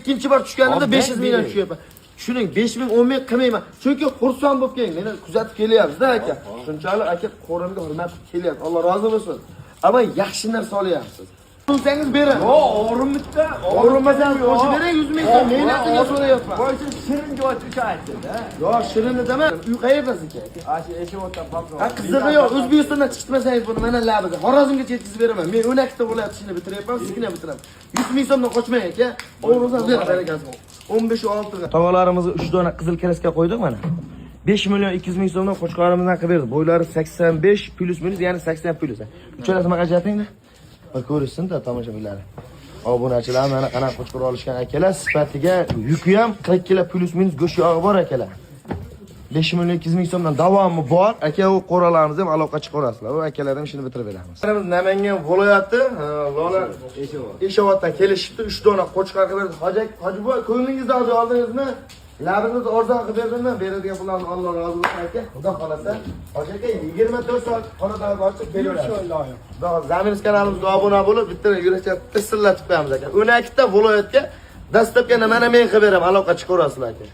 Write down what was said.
Ikkinchi bor tushganimda Hop, 500 mingdan bering. tushyapman. Tushuning, 5 ming, 10 ming qilmayman. Chunki xursand bo'lib keling, meni kuzatib kelyapsiz-da aka. Shunchalik aka qo'rimga hurmat qilib kelyapsiz. Alloh rozi bo'lsin. Ammo yaxshi narsa olyapsiz. Olsangiz beraman. Yo'q, og'rimida. Og'rimasangiz qo'shib bering 100 ming so'm. Mehnatiga so'rayapman. Boysi shirin joy aytdi-da. Yo'q, shirinni dema. Uy qayerda sizga aka? Ashu Eshiotdan pamsa. Ha, qizig'i yo'q, O'zbekistondan chiqitmasangiz buni mana labiga. Xorazmgacha yetkazib beraman. Men 12 ta viloyat ishini bitiryapman, siznikini ham bitiraman. 100 ming so'mdan qochmang aka. Og'risan ber barakasi. 15 6 ga. Tog'alarimizga 3 dona qizil краска qo'ydik mana. 5 million 200 ming so'mdan qo'chqorimizdan qilib berdik. Bo'ylari 85 плюс минус, ya'ni 80 плюс. Uchalasi maqajatingda. Bir ko'rishsin-da tomoshabinlar. Obunachilar mana qanaqa qo'chqor olishgan akalar, sifatiga yuki ham 40 kilo плюс минус go'sht yog'i bor akalar. 5 million 200 ming so'mdan davomi bor. Aka, u qo'ralarimizni ham aloqa chiqarasizlar. U akalardan ham ishini bitirib beramiz. Namangan viloyati, Lola Eshovatdan kelishibdi. 3 dona qo'chqor qilib berdi. Hoji, Hoji buva, ko'nglingizni hozir oldingizmi? Labingizni arzon qilib berdimmi? Beradigan pullarni Alloh rozi bo'lsin aka. Xudo xolasa, Hoji aka 24 soat xonadonga ochib kelaveradi. Iloyim. Xudo xohlasa, Zamins kanalimizga obuna bo'lib, bitta yurakcha tirsillatib qo'yamiz aka. 12 ta viloyatga dastlabki mana men qilib beraman, aloqa chiqarasizlar aka.